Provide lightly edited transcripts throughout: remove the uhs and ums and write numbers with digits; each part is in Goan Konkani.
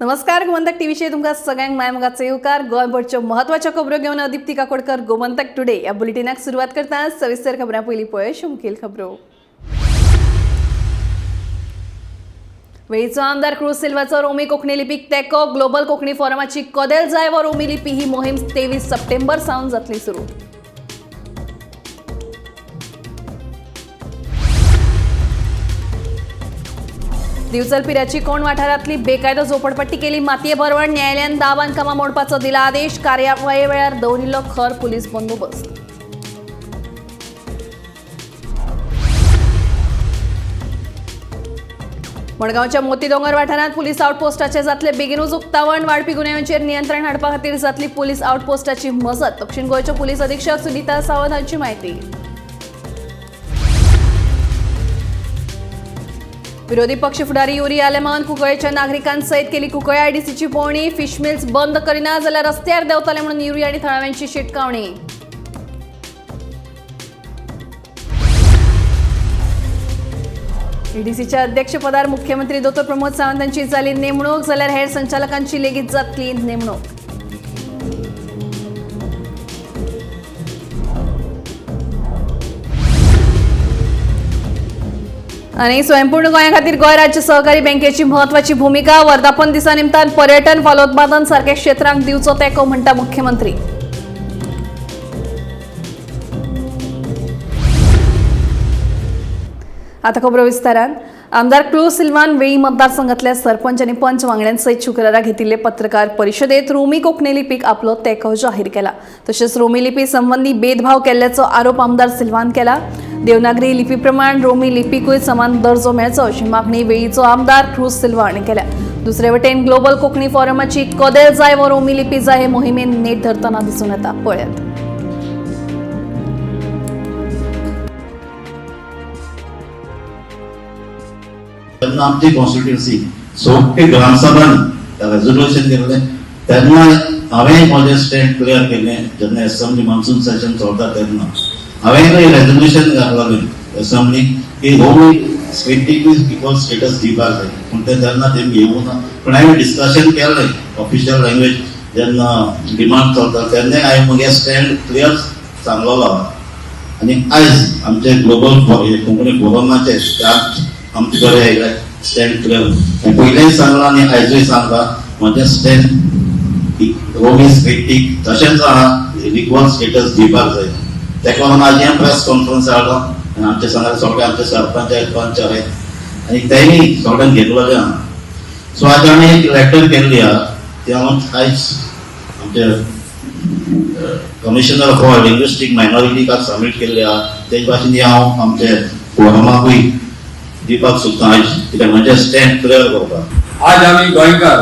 नमस्कार, गोमंतक टीव्हीचेर तुमकां सगळ्यांक मायमोगाचो येवकार. गोंयभरच्यो म्हत्वाच्यो खबरो घेवन हांव दीप्ती काकोडकर गोमंतक टुडे ह्या बुलेटिनाक सुरवात करता. सविस्तर खबरां पयलीं पळय मुखेल खबरो. वेळीचो आमदार क्रूज सिल्वाचो रोमी कोंकणी लिपीक तेंको. ग्लोबल कोंकणी फोरमाची कदेल जाय व रोमी लिपी ही मोहीम 23 सप्टेंबर सावन जातली सुरू. दिवचल पिराची कोण वाठारांतली बेकायदो झोपडपट्टी केली मातये भरवण. न्यायालयान 10 बांदकामां मोडपाचो दिला आदेश. कारवाये वेळार दवरिल्लो खर पुलीस बंदोबस्त. मडगांवच्या मोतीदोंगर वाठारांत पुलीस आउटपोस्टाचे जातले बेगीनूच उक्तावण. वाडपी गुन्यांवांचेर नियंत्रण हाडपा खातीर जातली पुलीस आउटपोस्टाची मजत. दक्षिण गोंयच्यो पुलीस अधीक्षक सुनीता सावंत हांची माहिती. विरोधी पक्ष फुडारी युरी आलेमान कुंकळेच्या नागरिकांसयत केली कुंकळे आयडीसीची पळोवणी. फिश मिल्स बंद करिना जाल्यार रस्त्यार देंवतले म्हणून युरी आनी थळाव्यांची शिटकावणी. ईडीसीच्या अध्यक्षपदार मुख्यमंत्री दोतोर प्रमोद सावंत यांची जाली नेमणूक, जाल्यार हेर संचालकांची लेगीत जातली नेमणूक. आनी स्वयंपूर्ण गोंया खातीर गोंय राज्य सहकारी बँकेची म्हत्वाची भुमिका. वर्धापन दिसा निमतान पर्यटन फलोत्पादन सारख्या क्षेत्रांक दिवचो तेंको म्हणटा मुख्यमंत्री. आता खबरो विस्तारान. आमदार क्लू सिल्वान वेळी मतदारसंघातल्या सरपंच आनी पंच वांगड्यांसयत शुक्रारा घेतिल्ले पत्रकार परिशदेत रोमी कोंकणी लिपीक आपलो तेंको जाहीर केला. तशेंच रोमी लिपी संबंदी भेदभाव केल्ल्याचो आरोप आमदार सिल्वान केला. देवनागरी लिपी प्रमाण रोमी लिपीकूय समान दर्जो मेळचो अशी मागणी वेळीचो आमदार क्रूज सिल्वा हांणी केल्या. दुसरे वटेन ग्लोबल कोंकणी फोरमाची कदेल जाय व रोमी लिपी जाय हे मोहिमेन नेट धरतना दिसून येता. पळयात. तेन्ना आमची कॉन्स्टिट्युन्सी सोगटे ग्रामसभान रेजोल्युशन केल्लें तेन्ना हांवें म्हजें स्टँड क्लियर केलें. जेन्ना एसेंब्ली मान्सून सेशन चलता तेन्ना हांवें रेजोल्युशन घातलें एसेंब्ली की रोमी स्क्रिप्टीकूय इक्वल स्टेटस दिवपाक जाय, पूण तें तेन्ना तेमी येवूं ना. पूण हांवें डिस्कशन केलें ऑफिशियल लँग्वेज जेन्ना डिमांड चलता तेन्नाय हांवें म्हगे स्टँड क्लियर सांगलेलो. आनी आयज आमचे ग्लोबल कोंकणी फोरमाचे आमचे कडेन आयले स्टँड क्लियर पयलेंय सांगलां आनी आयजूय सांगता, म्हजें स्टँड रोमी स्क्रिप्टीक तशेंच आहा, इक्वल स्टेटस दिवपाक जाय. तेका लागून आज हें प्रेस कॉन्फरन्स हाडलो आनी आमचे सांगा सगळे आमचे सरपंच पंच आहात आनी तेणी सगळ्यान घेतलेलें आहा. सो आज आमी एक लेटर केल्ली आहा, ती हांव आयज आमचे कमिशनर फॉर लिंग्विस्टीक मायनॉरिटीक सबमीट केल्ली आहा. तेज भाशेन ती हांव आमचे फोरमाकूय दिवपाक सोदता आयज, कित्याक म्हजें स्टँड क्लियर करपाक. आज आमी गोंयकार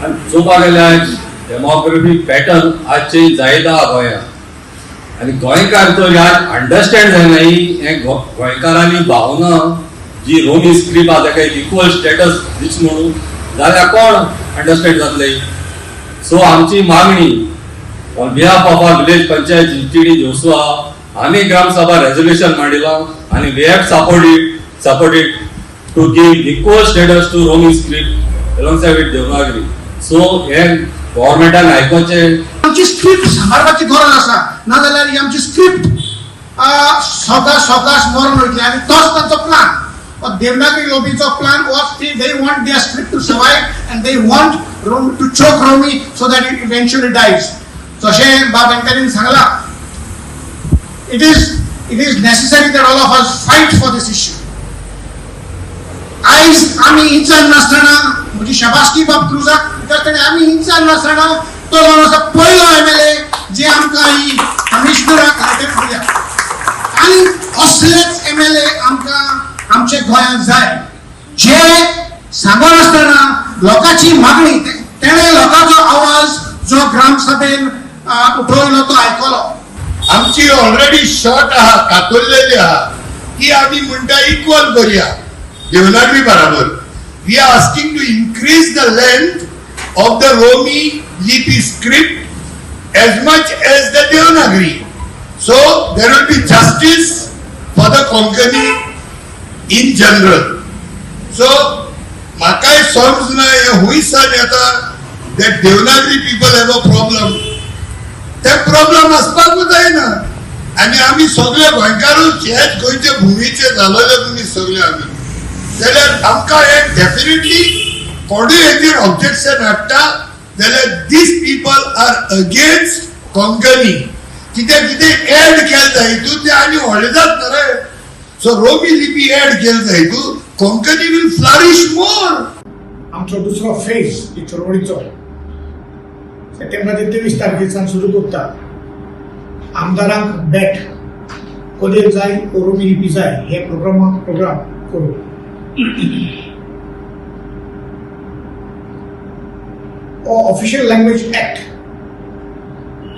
आनी चोवपाक गेल्यार आयज डेमोग्राफी पॅटर्न आज चेंज जायत आहा गोंयांत आनी गोंयकार तर आज अंडरस्टँड जायना हें गोंयकारांली भावना जी रोमी स्क्रिप्ट आहा ताका इक्वल स्टेटस दिच म्हणून जाल्यार कोण अंडरस्टँड जातले? सो आमची मागणी on behalf of our village panchayat GTD Joshua, आमी ग्रामसभा रेजोल्युशन मांडिलां आनी we have supported to give equal status to Roman script alongside with Devanagari. So हे गव्हर्मेंटान आयकोचें. आमची स्क्रिप्ट सांबाळपाची गरज आसा, नाजाल्यार ही आमची स्क्रिप्ट सवकास सवकास मरून वयतली. आनी तोच तांचो प्लान, देवनागरी लोबीचो plan was they want their script to survive and they want to choke Romi so that it eventually dies. जशें बाब एंटनीन सांगलां, it is necessary that all of us fight for this issue. आयज आमी इन्सान नासतना म्हजी शाबासकी बाब क्रुजाक, कित्याक ताणें आमी इन्सान नासतना तो जावन आसा पयलो एमएलए जे आमकां ही कमिशनराक लेटर दिल्या. आनी असलेच एमएलए आमकां आमच्या गोंयांत जाय, जे सांगनासतना लोकांची मागणी, तेणें लोकांचो आवाज जो ग्रामसभेन उठयलो तो आयकलो. आमची ऑलरेडी शॉर्ट आहा, कातरलेली आहा की आमी म्हणटा इक्वल करूया देवनागरी बराबर. We are asking to increase the length of the Romi Lipi script as much as the Devanagari, so there will be justice for the Konkani in general. So म्हाकाय समजना हें हुंयसान येता that Devanagari people have a problem. ते प्रॉब्लम आसपाकूच जायना. आनी आमी सगळे गोंयकारूच, हेच गोंयचे भुमीचे जालोले मनीस सगळे आमी, जाल्यार आमकां हें डेफिनेटली कोणूय हेजेर ऑब्जेक्शन हाडटा जाल्यार these people are against Konkani. कित्याक कितें एड केलें जाय हितून, तें आनी व्हडलें जाता रे. सो रोमी लिपी एड केलें जाय हितून, Konkani will flourish more. आमचो दुसरो फेज ही चळवळीचो सप्टेंबराचे 23 तारखेसान सुरू करता. आमदारांक भेट, कोदेल जाय, रोमी लिपी जाय, हे प्रोग्राम करू. हो ऑफिशियल लँग्वेज एक्ट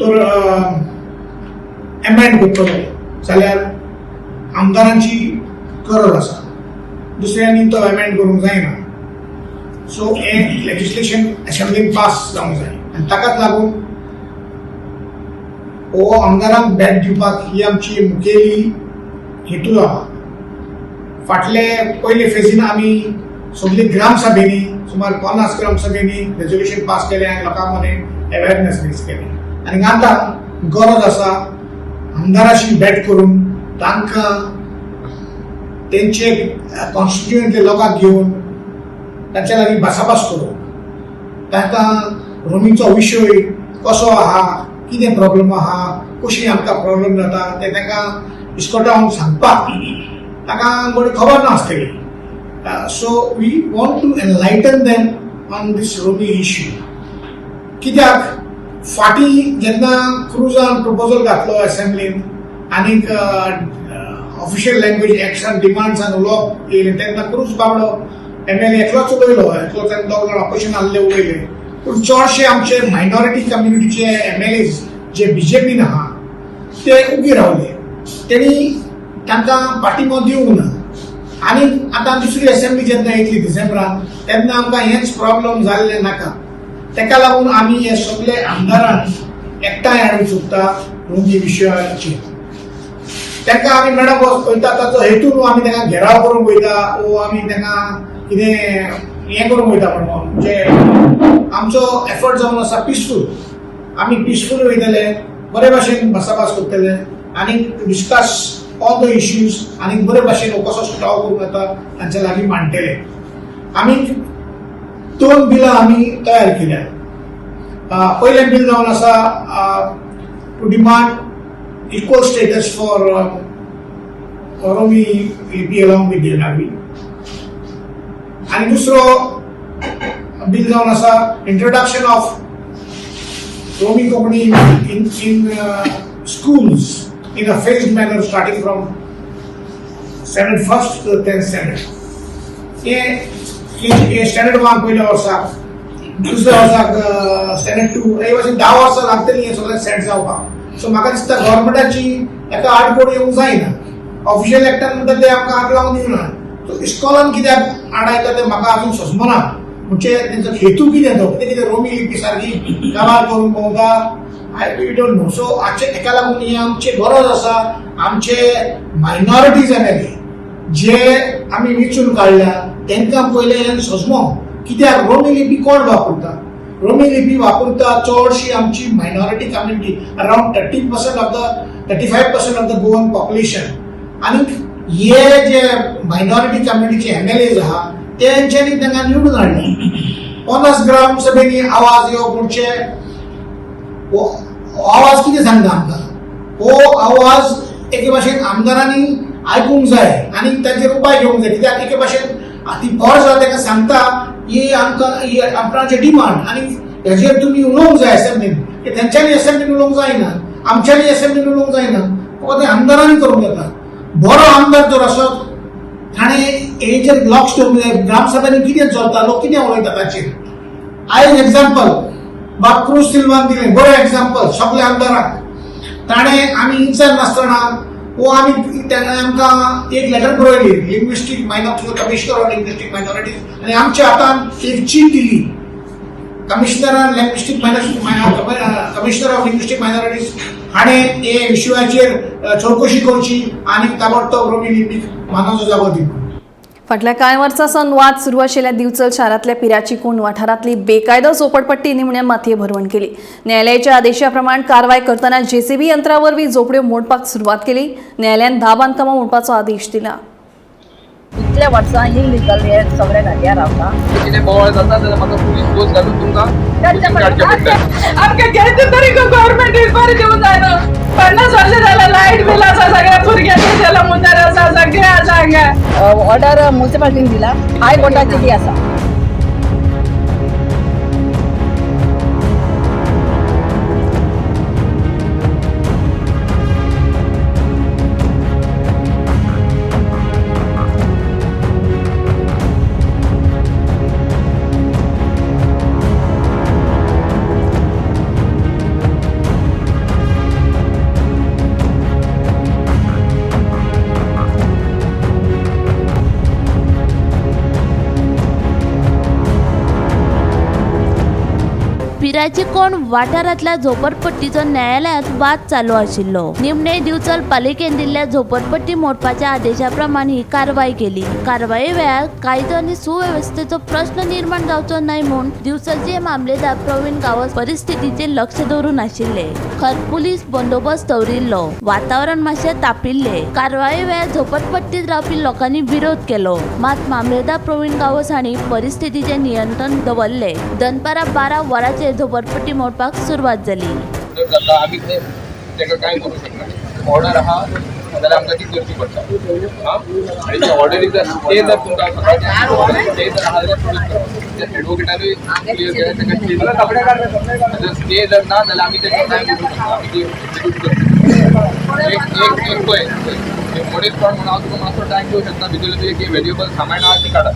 तर एमेंड करतलो जाल्यार आमदारांची गरज आसा, दुसऱ्यांनी तो एमेंड करूंक जायना. सो हें लेजिस्लेशन असेंब्लीन पास जावंक जाय आनी ताकाच लागून हो आमदारांक भेट दिवपाक ही आमची मुखेली हेतू आहा. फाटले पयले फेजीन आमी सगली ग्रामसभेंनी, सुमार 50 ग्रामसभेंनी रेजोल्युशन पास केलें आनी लोकां मदें अवेरनेस रेज केली. आनी आतां गरज आसा आमदाराशी भेट करून तांकां तेंचे कॉन्स्टिट्युएंटले लोकांक घेवन तांच्या लागीं भासाभास करूं, तांकां रोमीचो विशय कसो आहा, कितें प्रॉब्लम आहा, कशी आमकां प्रॉब्लम जाता तें तांकां इस्कोटावन सांगपाक. तांकां बरी खबर नासतली. So we want to enlighten them on this Romi issue. कित्याक फाटीं जेन्ना क्रुजान प्रपोजल घातलो एसेंब्लीन आनीक ऑफिशियल लँग्वेज एक्टान डिमांड्सान उलोवप येयलें, तेन्ना क्रूज बाबडो एमएलए एकलोच उलयलो, एकलो. तेन्ना दोग जाण ऑपोजिशन आहले, उलयले. पूण चडशे आमचे मायनॉरिटी कम्युनिटीचे एमएलएज जे बीजेपीन आहा ते उगी रावले, तेणी तांकां पाठिंबो दिवंक ना. आनी आतां दुसरी असेंब्ली जेन्ना येतली डिसेंबरान, तेन्ना आमकां हेंच प्रॉब्लम जाल्लें नाका. ताका लागून आमी हे सगळे आमदारांक एकठांय हाडूंक सोदता रोमी विशयाचेर. तांकां आमी मॅडम वयता ताचो हेतू न्हू आमी तांकां घेराव करूंक वयता वो आमी तांकां कितें हें करूंक वयता म्हणून. म्हणजे आमचो एफर्ट जावन आसा पिसफूल. आमी पिसफूल वयतले, बरे भाशेन भासाभास करतले आनी डिस्कस ऑल the issues आनी बरे भाशेन हो कसो सुटावो करूंक येता तांच्या लागीं मांडटले. आमी दोन बिलां आमी तयार केल्या. पयलें बील जावन आसा to demand equal status for Romi Lipi along with Devanagari आनी दुसरो बील जावन आसा introduction of Romi Konkani in schools in a phased manner starting from standard first to 10th standard. हे हे स्टँडर्ड वन पयल्या वर्साक, दुसऱ्या वर्साक स्टँडर्ड टू, हे भाशेन 10 वर्सां लागतलीं हें सगळें सेट जावपाक. सो म्हाका दिसता गव्हर्मेंटाची एका आडकोड येवंक जायना. ऑफिशियल एक्टान म्हणटा ते आमकां हात लावन दिवना. सो इस्कॉलान कित्याक आडायता तें म्हाका अजून समजना. म्हणजे तेंचो हेतू कितें तो, कितें कितें रोमी लिपी सारकी काबार करूंक भोंवता, I we don't know. So हाचे हेका लागून ही आमची गरज आसा, आमचे मायनॉरिटीज एमएलए जे आमी वेंचून काडल्या तांकां पयलें हें सजमो. कित्याक रोमी लिपी कोण वापरता? रोमी लिपी वापरता चडशी आमची minority community, around 30% of the 35% of the Goan population. आनी हे जे मायनॉरिटी कम्युनिटीचे एमएलएज आहा तेंच्यांनी तांकां निवडून हाडले. 50 ग्राम सभेंनी आवाज येवप म्हणजे हो आवाज कितें सांगता आमकां? हो आवाज एके भाशेन आमदारांनी आयकूंक जाय आनी तांचेर उपाय घेवंक जाय. कित्याक एके भाशेन ती फॉर्ज आहा, ताका सांगता ही आमकां ही आपणाचे डिमांड आनी हेजेर तुमी उलोवंक जाय असेंब्लीन. की तेंच्यांनी असेंब्लीन उलोवंक जायना, आमच्यांनी असेंब्लीन उलोवंक जायना, फकत तें आमदारांनी करूंक जाता. बरो आमदार जर आसत ताणें हेजेर लक्ष दवरूंक जाय, ग्रामसभांनी कितें चलता, लोक कितें उलयता ताचेर. आयज एग्जाम्पल बाब क्रूज सिल्वान दिलें बरें एग्जाम्पल सगल्या आमदारांक. ताणें आमी इन्सान नासतना वो आमी ताणें आमकां एक लेटर बरयली linguistic minor commissioner of linguistic minorities आनी आमच्या हातान एक चीट दिली. कमिशनरान linguistic commissioner of linguistic minorities हाणें हे विशयाचेर चवकशी करची आनी ताबडतोब रोमी लिपीक मानाचो जागो दिवचो. फाटल्या कांय वर्सां सावन वाद सुरू आशिल्ल्या दिवचल शारांतल्या पिराची कोण वाठारांतली बेकायदो झोपडपट्टी निमण्या मातये भरवण केली. न्यायालयाच्या आदेशा प्रमाण कारवाय करतना जेसीबी यंत्रा वरवीं झोपड्यो मोडपाक सुरवात केली. न्यायालयान 10 बांदकामां मोडपाचो आदेश दिला. इतल्या वर्सां इलिगल हे सगळे घाट्यार रावता. कितें बोवाळ जाता जाल्यार म्हाका पुलीस फोर्स घालून तुमकां काडचें पडटलें. आमकां घेत तरी गव्हर्मेंट इन्क्वायरी दिवंक जायना. 50 वर्सां जाल्यार लायट बील आसा, सगळ्या भुरग्यांचे जाल्यार मुंदार आसा, सगळें आसा हांगा. ऑर्डर मुन्सिपालिटीन दिला, हायकोर्टाची ती आसा. पिराची कोण वाठारांतल्या झोपडपट्टीचो न्यायालयांत वाद चालू आशिल्लो. निमणे दिवचल पालिकेन दिल्ल्या झोपडपट्टी मोडपाच्या आदेशा प्रमाण ही कारवाय केली. कारवाये वेळार कायदो आनी सुवेवस्थेचो प्रश्न निर्माण जावचो न्हय म्हूण दिवचलचे मामलेदार प्रवीण गांवस परिस्थितीचेर लक्ष दवरून आशिल्ले. खर पुलीस बंदोबस्त दवरिल्लो. वातावरण मातशें तापिल्लें. कारवाये वेळार झोपडपट्टीत रावपी लोकांनी विरोध केलो. मात मामलेदार प्रवीण गांवस हांणी परिस्थितीचेर नियंत्रण दवरलें. दनपारां 12 वरांचेर झोपडपट्टी मोडपाक सुरवात जाली. ऑर्डर जाता आमी ते ताका कांय करूंक शकना. ऑर्डर आहा जाल्यार आमकां ती करची पडटा. आं, आनी ते ऑर्डरी जर ते जर तुमकां सकाळचे ते जर आहा जाल्यार प्रोड्यूस करप. ते एडवोकेटानूय क्लियर केलें ताका स्टे जर स्टे जर ना जाल्यार आमी ताका कांय करूंक शकना. आमी ती एक्सिक्यूट करतले. एक एक एक पळय मनीसपण म्हणून हांव तुका मातसो टायम दिवंक शकता. भितर तुजें कितें व्हॅल्युएबल सामान आहा ती काडात.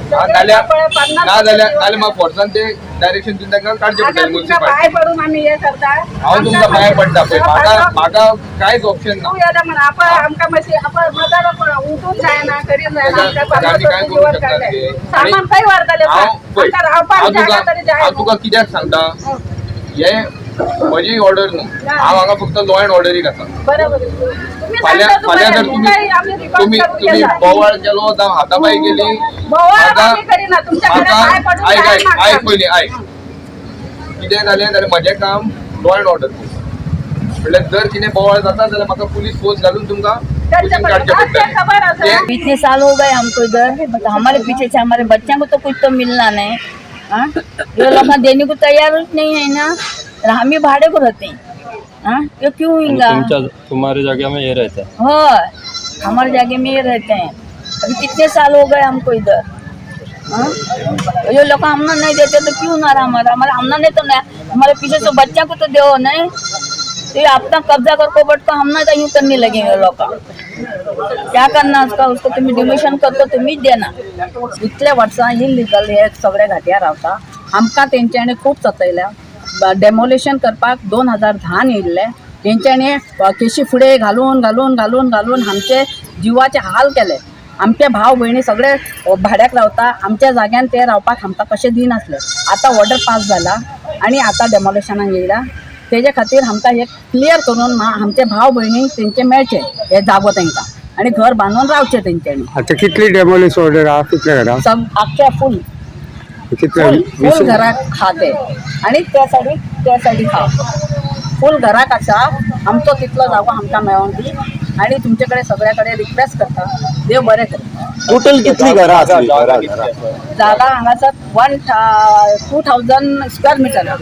नाल्यार ना जाल्यार नाल्यार म्हाका फोर्सान ते डायरेक्शन दिवन तांकां काडचें पडटलें मुन्सिपालिटी. पांय पडून आमी हे करता. हांव तुमकां पांय पडटा पळय, म्हाका म्हाका कांयच ऑप्शन ना. तूं येता म्हण आपण आमकां मातशी आपण मदार उठून जायना, करीन जायना. आमकां आमी कांय करूंक शकना ते. सामान खंय व्हरतले? हांव पळय, आमकां रावपाक हांव जागा तुका तरी जाय. हांव तुका कित्याक सांगता, हे म्हजी ऑर्डर न्हू. हांव हांगा फक्त लॉ एंड ऑर्डरीक आसा. बरोबर, तुम्ही फाल्यां सांगता फाल्यां जर तुम्हाला, तुमी तुमकांय आमी रिकॉर्ड तुमी करून तुमी घेता. बोवाळ केलो जावं हातापाय केली बोवाळ म्हाका आमी करिना, तुमच्या कडेन पांय म्हाका पडून आयक काय आयक मागता. आयक पयलीं आयक. कितें जालें जाल्यार म्हजें काम लॉ एंड ऑर्डर म्हणल्यार जर कितें बोवाळ जाता जाल्यार म्हाका पुलीस फोर्स घालून तुमकां करचें कुशीन काडचें पडटा. पडटलें. खबर आसा. ते इतने साल हो गए हमको इधर, बट हमारे पीछे से हमारे बच्चों को तो कुछ तो मिलना नहीं. हाँ, ये लोग देने को तैयार नहीं है ना. और हम ही भाड़े को रहते हैं. हाँ, ये क्यों होगा? तुम्हारी जगह में ये रहता है. हाँ, हमारे जगह में ये रहते हैं. अभी कितने साल हो गए हमको इधर. हाँ, ये लोग हमने नहीं देते तो क्यों ना रहा हमारा हमारा हमने नहीं तो ना हमारे पीछे से बच्चा को तो दो नहीं तो ये अपना कब्जा करको बट को हमने तो यूं करने लगेंगे लोग. क्या करना उसका? उसको तुम्ही डिमोशन करतो तुम्हीच देना. इतल्या वर्सां इलिगल हे सगळे घाट्यार रावता. आमकां तेंच्यांनी खूब सतयल्या. डेमोलिशन करपाक 2010 येयल्ले. तेंच्यांनी केशी फुडें घालून घालून घालून घालून आमचे जिवाचे हाल केले. आमचे भाव भयणी सगळे भाड्याक रावता. आमच्या जाग्यान ते रावपाक आमकां कशें दिनासले. आतां ऑर्डर पास जाला आनी आतां डेमोलिशनाक येयला. तेजे खातीर आमकां हे क्लियर करून आमचे भाव भयणींक तेंचे मेळचे हे जागो तेंकां आनी घर बांदून रावचे तेंच्यांनी. आता कितली डेमोलिश ऑर्डर आहा? कितल्या घरां? आख्या फुल कितल्या? फुल फुल घराक खा ते आनी त्या सायडीक त्या सायडीक खा फूल घराक आसा. आमचो तितलो जागो आमकां मेळोंक दी आनी तुमचे कडेन सगळ्या कडेन रिक्वेस्ट करता. देव बरें करूं. टोटल कितली घरां आसली? घरां घरां जागा हांगासर 2000 स्क्वेअर मिटर आहा.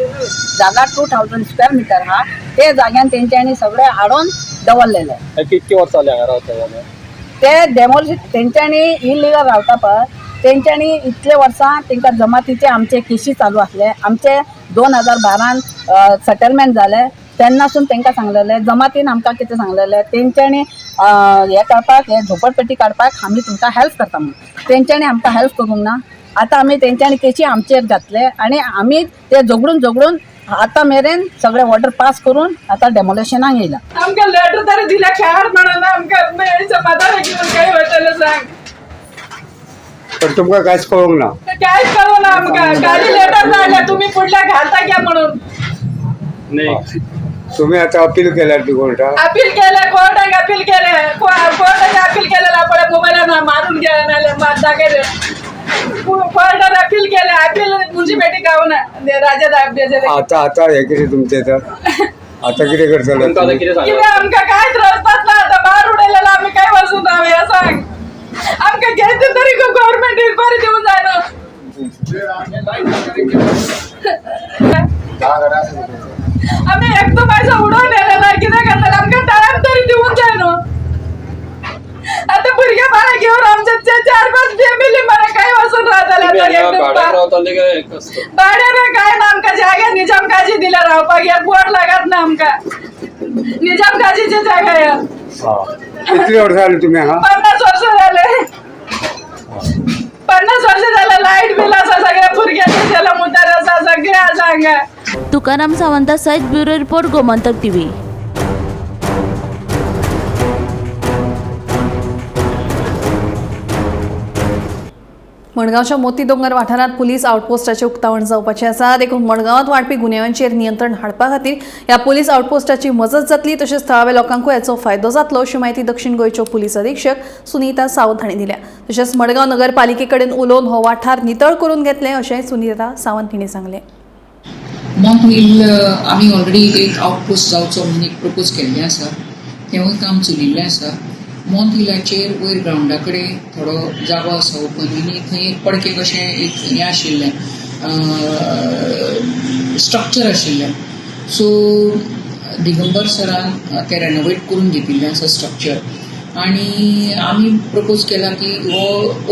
जागा 2000 स्क्वेअर मिटर आहा. ते जाग्यान तेंच्यांनी सगळें हाडून दवरलेलें. कितके वर्सां जाली हांगा रावता? ते डेमोलिश तेंच्यांनी इलिगल रावता पळय, तेंच्यांनी इतले वर्सां तेंकां जमातीचे आमचे केशी चालू आसले. आमचे 2012 सेटलमेंट जालें तेन्नासून तेंकां सांगलेलें. जमातीन आमकां कितें सांगलेलें तेंच्यांनी, हें काडपाक हे झोपडपट्टी काडपाक आमी तुमकां हेल्प करता म्हणून. तेंच्यांनी आमकां हेल्प करूंक ना. आतां आमी तेंच्यांनी केशी आमचेर घातले आनी आमी ते झगडून झगडून आतां मेरेन सगळे ऑर्डर पास करून आतां डेमोलिशनाक येयला. आमकां लेटर तरी दिल्या खेळार म्हणून आमकां समाधान घेवन काय वयतलें सांग. पण तुमकां कांयच कळोंक ना? कांयच कळना आमकां. गाडी लेटर धाडल्या तुमी फुडल्या घालता घ्या म्हणून. नाही. तुम्ही आता अपील केल्यार ती कोर्टाक? अपील केले, कोर्टाक अपील केले. कोर्टाक अपील केलेलं पळय, मोबायलान मारून घ्या नाल्यार दाखयले. कोर्टात अपील केले, अपील मुन्सिपालिटी गावना राजा. आता आता हे कितें तुमचें तर आता कितें करतले? तुमकां आतां कितें कितें सांगलां? आमकां काय त्रास जातला आतां, बार उडयलेला. आमी काय वचून रावया सांग? आमकां घेत तरी गव्हर्मेंट इन्क्वायरी दिवंक जायना. आमी एकटो पैसा उडोवन येयलेला. कितें करतले? आमकां टायम तरी दिवंक जाय न्हू. आतां भुरगे बाळा घेवन आमचे ते चार पांच फॅमिली मरे, काय वचून रावतले तुमी आतां हांगा एकटो? भाड्यान रावताले काय कसं? भाड्यान काय ना, आमकां जागा निजाम काजी दिल्या रावपाक. हे बोर्ड लागत ना आमकां, निजाम काजीची जागा ह्या. कितली वर्सां जाली तुमी हांगा? 50 वर्सां जाले, 50 वर्सां जाले. लायट बील आसा सगळ्या, भुरग्यांचे जाल्यार मुतार आसा, सगळें आसा हांगा. तुकाराम सावंता सयत ब्युरो रिपोर्ट, गोमंतक टीव्ही. मडगांवच्या मोती दोंगर वाठारांत पुलीस आउटपोस्टाचें उक्तावण जावपाचें आसा. देखून मडगांवांत वाडपी गुन्यांवांचेर नियंत्रण हाडपा खातीर ह्या पुलीस आउटपोस्टाची मजत जातली, तशेंच थळाव्या लोकांकूय हाचो फायदो जातलो, अशी म्हायती दक्षिण गोंयच्यो पुलीस अधीक्षक सुनीता सावंत हांणी दिल्या. तशेंच मडगांव नगरपालिके कडेन उलोवन हो वाठार नितळ करून घेतले, अशेंय सुनीता सावंत हिणी सांगलें. मॉन्ट हिल आमी ऑलरेडी एक आउटपोस्ट जावचो म्हणून एक प्रपोज केल्लें आसा. तेंवूय काम चलिल्लें आसा. मॉन्ट हिलाचेर वयर ग्रावंडा कडेन थोडो जागो आसा ओपन आनी थंय एक पडके कशें एक हें आशिल्लें, स्ट्रक्चर आशिल्लें. सो दिगंबर सरान तें रेनोवेट करून घेतिल्लें आसा स्ट्रक्चर आनी आमी प्रपोज केला की हो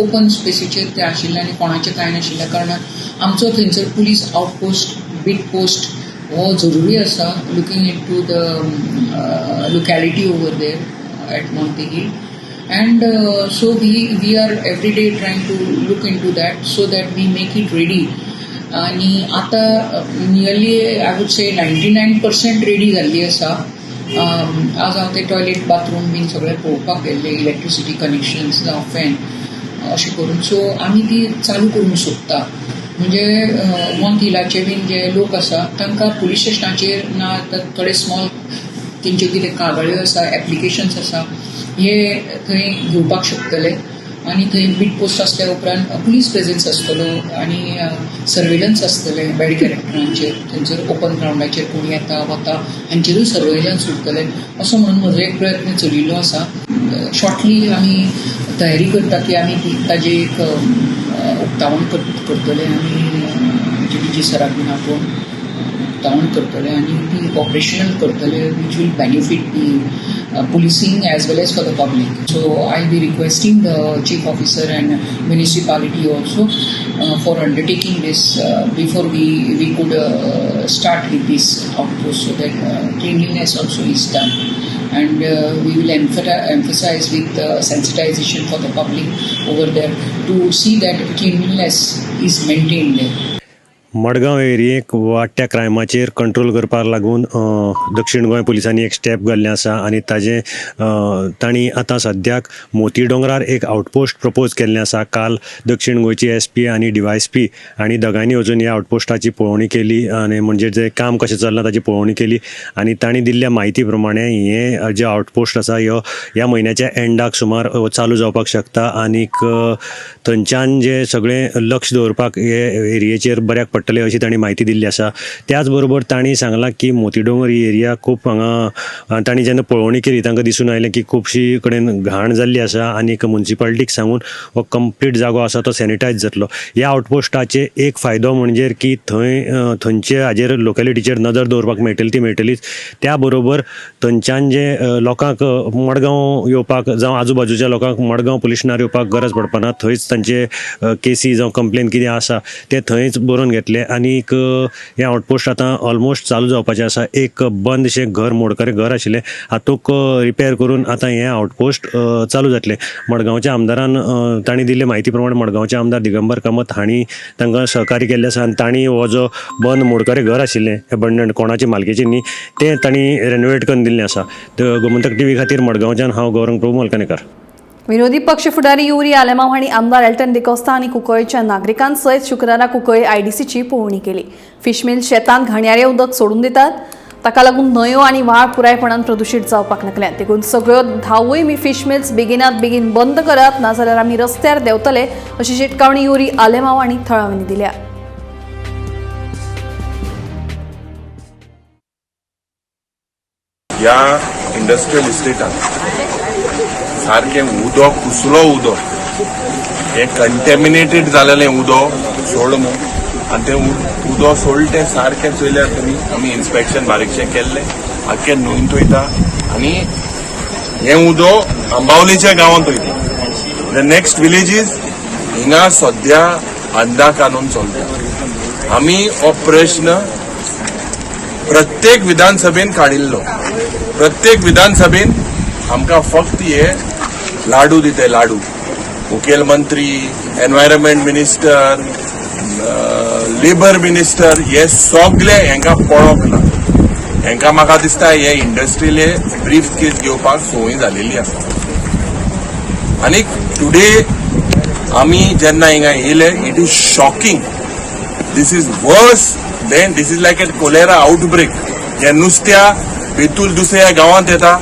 ओपन स्पेसीचेर तें आशिल्लें आनी कोणाचें कांय नाशिल्ल्या कारणान आमचो थंयसर पुलीस आउटपोस्ट, बीट पोस्ट हो जरुरी आसा, looking into the locality over there at Monte Hill. And so we are every day trying to look into that so that we make it ready. आनी आतां nearly, I would say, 99% ready जाल्ली आसा. आज हांव ते टॉयलेट, बाथरूम बीन सगळें पळोवपाक गेल्लें, इलेक्ट्रिसिटी कनेक्शन्स जावं फॅन अशें करून. सो आमी ती चालू करूंक सोदता, म्हणजे मॉन्ट हिलाचे बीन जे लोक आसा तांकां पुलीस स्टेशनाचेर ना तर थोडे स्मॉल तेंच्यो कितें कागाळ्यो आसा, एप्लिकेशन्स आसा, हे थंय घेवपाक शकतले. आनी थंय बीट पोस्ट आसल्या उपरांत पुलीस प्रेजन्स आसतलो आनी सर्वेलन्स आसतलें बॅड कॅरेक्टरांचेर. थंयसर ओपन ग्रावंडाचेर कोण येता वता हांचेरूय सर्वेलन्स उरतलें, असो म्हणून म्हजो एक प्रयत्न चलिल्लो आसा. शॉर्टली आमी तयारी करता की आमी ती ताजें एक उक्तावण करतले आनी जी डी जी सराक बीन आपोवन उक्तावण करतले आनी ती ऑपरेशनल करतले, which will benefit the policing as well as for the public. So I be requesting the chief officer and municipality also for undertaking this before we could start with this outpost, so that cleanliness also is done and we will emphasize with sensitization for the public over there to see that cleanliness is maintained there. Madgaon एरियेक वाडट्या क्रायमाचेर कंट्रोल करपाक लागून दक्षिण गोंय पुलिसांनी एक स्टेप घाल्लें आसा आनी ताजें तांणी आतां सद्याक मोती दोंगरार एक आउटपोस्ट प्रपोज केल्लें आसा. काल दक्षिण गोंयची एसपी आनी डीवायएसपी आनी दोगांयनी वचून ह्या आउटपोस्टाची पळोवणी केली आनी म्हणजे जें काम कशें चल्लां ताची पळोवणी केली आनी तांणी दिल्ल्या म्हायती प्रमाणे हें जें आउटपोस्ट आसा, ह्यो ह्या म्हयन्याच्या एंडाक सुमार चालू जावपाक शकता. आनीक थंयच्यान जें सगळें लक्ष दवरपाक हे एरियेचेर बऱ्याक पडटलें, अशी तांणी म्हायती दिल्ली आसा. त्याच बरोबर तांणी सांगलां की मोती दोंगर ही एरिया खूब हांगा तांणी जेन्ना पळोवणी केली, तांकां दिसून आयलें की खुबशी कडेन घाण जाल्ली आसा आनीक मुन्सिपालिटीक सांगून हो कंप्लीट जागो आसा तो सॅनिटायज जातलो. ह्या आउटपोस्टाचे एक फायदो म्हणजे की थंय थंयचे हाजेर, लोकेलिटीचेर नदर दवरपाक मेळटली ती मेळटलीच, त्या बरोबर थंयच्यान जे लोकांक मडगांव येवपाक जावं आजू बाजूच्या लोकांक मडगांव पुलीस स्टेशनार येवपाक गरज पडपाना. थंयच तांचे केसी जावं कंप्लेन कितें आसा ते थंयच बरोवन घेतले. आनीक हें आउटपोस्ट आतां ऑलमोस्ट चालू जावपाचें आसा. एक बंदशें घर, मोडकरें घर आशिल्लें, हातूंक रिपेर करून आतां हें आउटपोस्ट चालू जातलें. मडगांवच्या आमदारान, तांणी दिल्ले म्हायती प्रमाण, मडगांवचे आमदार दिगंबर कामत हांणी तांकां सहकार्य केल्लें आसा आनी तांणी हो जो बंद मोडकरें घर आशिल्लें, एबंडंड, कोणाचे मालकेचें न्ही, तें तांणी रेनोवेट करून दिल्लें आसा. तर गोमंतक टीव्ही खातीर मडगांवच्यान हांव गौरंग प्रभू मलकानेकर. विरोधी पक्ष फुडारी युरी आलेमाव हांणी आमदार एल्टन डिकोस्ता आनी कुंकळीच्या नागरिकांसयत शुक्रारा कुंकळी आयडीसीची पळोवणी केली. फिशमिल शेतांत घाणयारें उदक सोडून दितात. ताका लागून न्हंयो आनी व्हाळ पुरायपणान प्रदुशीत जावपाक लागल्यात. देखून सगळ्यो 10वूय फिश मिल्स बेगिनात बेगीन बंद करात, नाजाल्यार आमी रस्त्यार देंवतले अशी शिटकावणी युरी आलेमांव आनी थळाव्यांनी दिल्या. ह्या इंडस्ट्रियल इस्टेटात सारकें उदक, कुसलो उदक, हें कंटेमिनेटेड जालेलें उदक सोड न्हू आनी तें उदक सोडलें तें सारकें चोयल्यार तुमी, आमी इन्स्पेक्शन बारीकशें केल्लें, आख्खें न्हंयत वयता आनी हें उदक आंबावलेच्या गांवांत वयता. The next village is हिंगा सद्या अंदा कानून चलता. आमी हो प्रश्न प्रत्येक विधानसभेन काडिल्लो. प्रत्येक विधानसभेन आमकां फक्त हे लाडू दिते, लाडू. मुखेलमंत्री, एनवायरमेंट मिनिस्टर, लेबर मिनिस्टर हे सगळे हेंकां पळोवंक ना. हेंकां म्हाका दिसता हे इंडस्ट्रीले ब्रीफ केस घेवपाक संवय जालेली आसा. आनी टुडे आमी जेन्ना हिंगा येयले, it is shocking. This is worse than, this is like a cholera outbreak. हे नुस्त्या बेतूल दुसऱ्या गांवांत येता,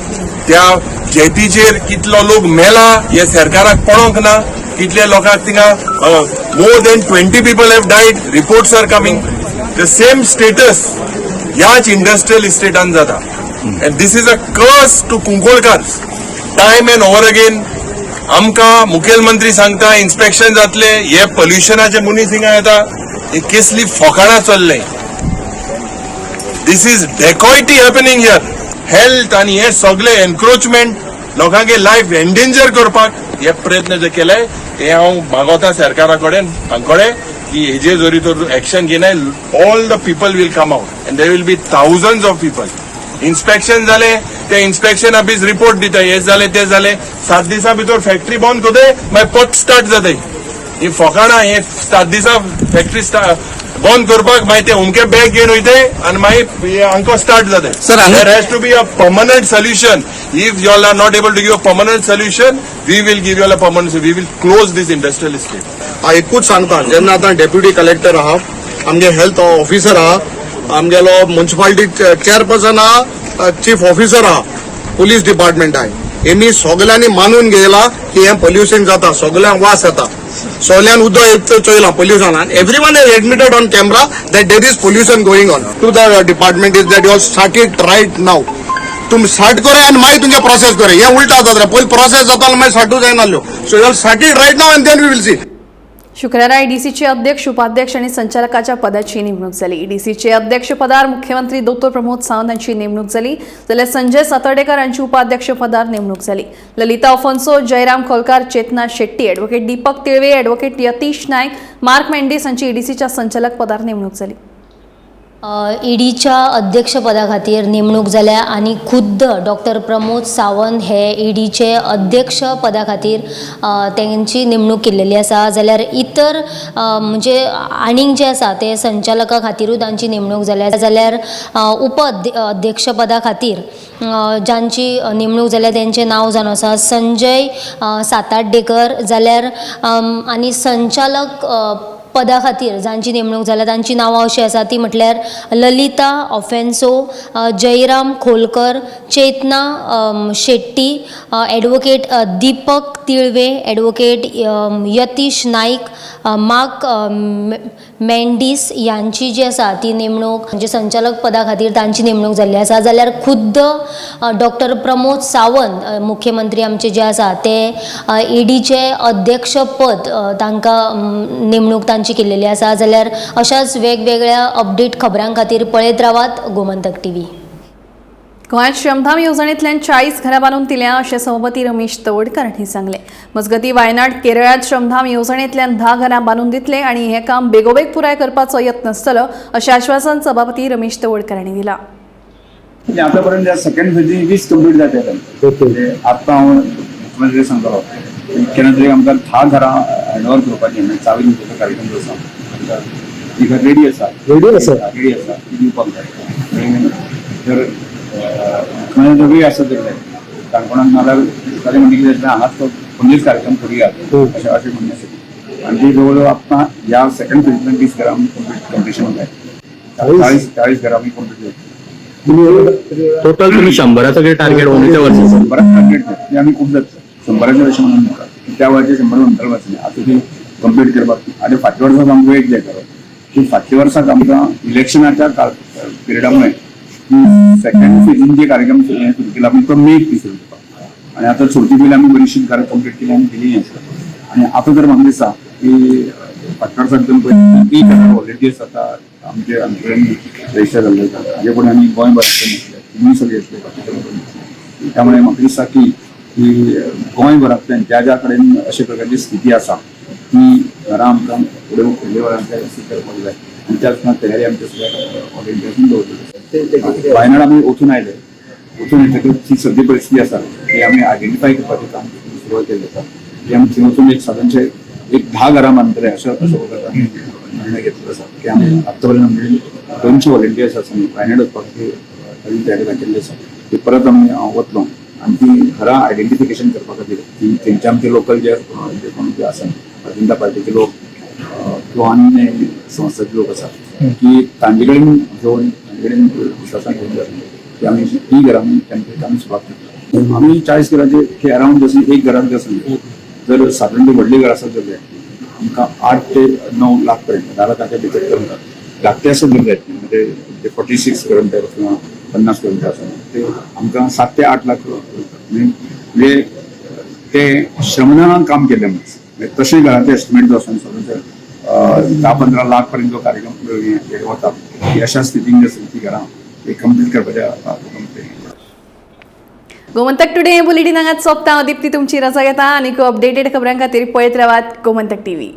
त्या जेटीचेर कितलो लोक मेला हे सरकाराक पळोवंक ना. कितले लोकांक थिंगा, more than 20 people have died, reports are coming. The same status ह्याच इंडस्ट्रियल इस्टेटान जाता. And this is a curse to Kunkolkar. Time and over again आमकां मुखेलमंत्री सांगता इन्स्पेक्शन जातले, हे पोल्युशनाचे मनीस हिंगा येता. हे केसली फोकाणां चल्ले. This is dacoity happening here. Health आनी हे सगळे एनक्रोचमेंट, लोकांगे लायफ एंडेंजर करपाक हे प्रयत्न जे केले, हे हांव मागोता सरकारा कडेन हांकडे की हेजेर जरी तर action घेनाय, all the people will come out and there will be thousands of people. Inspection जाले, ते इन्स्पेक्शन ऑफिस रिपोर्ट दिता, हे जाले ते जाले, 7 दिसां भितर फॅक्टरी बंद करते, मागीर परत स्टार्ट जाता. ही फोकाणां. हे 7 दिसां फॅक्टरी बंद करपाक, मागीर ते उमके बॅग घेवन वयते आनी मागीर हांकां स्टार्ट जाता. Sir. There has to be a permanent solution. If you all are not able to give a permanent solution, we will give you all a permanent, we will close this industrial estate. हांव एकूच सांगता, जेन्ना आतां डेप्युटी कलेक्टर आहा, आमगे हेल्थ ऑफिसर आहा, आमगेलो म्युन्सिपालिटी चेअरपर्सन आहा, चीफ ऑफिसर आहा, पुलीस डिपार्टमेंट आहा, हेमी सगल्यांनी मानून घेयला की हें पोल्युशन जाता, सगल्यांक वास येता, सगल्यान उदक चोयलां pollution. Everyone has admitted on camera that there is pollution going on. To the department is that you all start it right now. तुमी स्टार्ट करा आनी मागीर तुमचे प्रोसेस करा. हे उल्टा जाता, पयलीं प्रोसेस जाता, मागीर स्टार्टू जायना. So you all start it right now and then we will see. शुक्रारा ईडीसीचे अध्यक्ष, उपाध्यक्ष आणि संचालकाच्या पदाची नेमणूक झाली. ईडीसीचे अध्यक्षपदार मुख्यमंत्री दोतोर प्रमोद सावंत यांची नेमणूक झाली, जाल्यार संजय सातर्डेकर यांची उपाध्यक्षपदार नेमणूक झाली. Lalita Afonso, Jairam Kholkar, Chetana Shetty, advocate Deepak Tilve, advocate Yatish Naik, Mark Mendes यांची ईडीसीच्या संचालक पदार नेमणूक झाली. ईडीच्या अध्यक्षपदा खातीर नेमणूक जाल्या आनी खुद्द डॉक्टर प्रमोद सावंत हे ईडीचे अध्यक्ष पदा खातीर तेंची नेमणूक केल्लेली आसा. जाल्यार इतर म्हणजे आनीक जे आसा ते संचालका खातीरूय तांची नेमणूक जाल्या. जाल्यार उप अध्यक्षपदा खातीर जांची नेमणूक जाल्या तेंचें नांव जावन आसा संजय सातार्डेकर. जाल्यार आनी संचालक पदा खातीर जांची नेमणूक जाल्या तांची नांवां अशीं आसा, ती म्हटल्यार Lalita Afonso, Jairam Kholkar, Chetana Shetty, advocate Deepak Tilve, advocate Yatish Naik, Mark Mendes यांची जी आसा ती नेमणूक, म्हणजे संचालक पदा खातीर तांची नेमणूक जाल्ली आसा. जाल्यार खुद्द डॉक्टर प्रमोद सावंत, मुख्यमंत्री आमचे जे आसा, ते ईडीचे अध्यक्षपद तांकां नेमणूक तांची केल्लेली आसा. जाल्यार अशाच वेगवेगळ्या अपडेट खबरां खातीर पळयत रावात गोमंतक टीव्ही. गोंयांत श्रमधाम येवजणेंतल्यान 40 घरां बांदून दिल्या अशें सभापती रमेश तवडकर हांणी सांगलें. मजगतीं, वायनाड केरळांत श्रमधाम येवजणेंतल्यान 10 घरां बांदून दितले आनी हें काम बेगोबेग पुराय करपाचो यत्न आसतलो अशें आश्वासन सभापती रमेश तवडकर हांणी दिलां. म्हणजे आतापर्यंत सेकंड फेजीन 20 कंप्लीट जाते. आतां हांव मुख्यमंत्री सांगतालो, केन्ना तरी आमकां 10 घरां हँड ओवर करपाची, म्हणजे चावी दिवपाचो कार्यक्रम जो आसा, ती घर रेडी आसा. रेडी आसा. रेडी आसा, ती दिवपाक जाय. तर मुख्यमंत्री वेळ आसा तर जाय काणकोणाक, नाल्यार ताजें म्हणणें कितें जालें, हांगाच तो खंयचेच कार्यक्रम करुया अशें अशें म्हणणें आसा. आनी ती जवळ जवळ आतां ह्या सेकंड फेजींतल्यान 20 घरां आमी कंप्लीट कंप्लिशन जाय, 40 40 घरां आमी कंप्लीट जातली. टोटल तुम्ही 100 कितें टार्गेट अंदूच्या वर्सा? 100 टार्गेट ते आमी खूब जाता 100 अशें म्हणून नाका, त्या वेळाचे 100 म्हणटाले वचना, आतां ती कंप्लीट करपाक. आनी फाटल्या वर्साक आमकां एक जाय की फाटल्या वर्साक आमकां इलेक्शनाच्या पिरियडा मुळे सेकंड फेजीन जे कार्यक्रम सुरू केला आमी तो मे सुरू करपाक, आनी आतां चवथी पयलीं आमी बरीचशीं घरां कंप्लीट केली आनी दिली आसा. आनी आतां जर म्हाका दिसता की फाटल्या वर्साक तुमी पळयता 1000 व्हॉलंटियर्स आतां आमचे आमचे कडेन रजिस्टर जाल्ले आसा. हाजे फुडें आमी गोंयभरांतल्यान येतले, तुमी सगळे येतले, बाकीचे लोक येतले. त्यामुळे म्हाका दिसता की की गोंयभरांतल्यान ज्या ज्या कडेन अशे प्रकारची स्थिती आसा ती घरां आमकां फुडें फुडल्या वेळार करपाक जाय, आनी त्याच प्रमाण तयारी आमच्या सगळ्या व्हॉलंटियर्सान दवरलेली आसा. वायनाड आमी वचून आयले, वचून येतकच जी सद्या परिस्थिती आसा ती आमी आयडेंटिफाय करपाचें काम सुरवात केल्लें आसा. की आमी थंय वचून एक सादारणशे एक 10 घरां बांदतले असो असो निर्णय घेतलेलो आसा की आमी आतां पर्यंत आमचे 200 व्हॉलंटियर्स आसा न्ही वायनाड वचपाक तांणी तयारी दाखयल्ली आसा. ती परत आमी हांव वतलो आनी ती घरां आयडेंटिफिकेशन करपा खातीर ती थंयचे आमचे लोकल जे जे कोण जे आसा भारतीय जनता पार्टीचे लोक किंवा अन्य संस्थाचे लोक आसा की तांचे कडेन घेवन तांचे कडेन विश्वासान घेवन जातले की आमी ती घरां आमी तांचे आमी सुरवात करतले. आमी 40 घरांचे अरावंड जशी एक घरान जसं जर सादारण व्हडली घर आसत जाल्यार आमकां 8 ते 9 लाख पर्यंत 10 लाखाच्या भितर करून धाकटे आसत जाल्यार म्हणजे 46 घरां किंवा 50 घरां आसा ते आमकां 7 ते 8 लाख म्हणजे ते श्रमदानान काम केल्लें म्हणजे तशें घरांचे एस्टिमेट जो आसा सादारण 10-15 लाख पर्यंत जो कार्यक्रम वता की अशा स्थितीन जे आसा ती घरां कंप्लीट करपाच्या. गोमंतक टुडे बुलेटिन हांगाच सोंपता. दीप्ती तुमची रजा घेता आनी अपडेटेड खबरां खातीर पळयत रावात गोमंतक टीव्ही.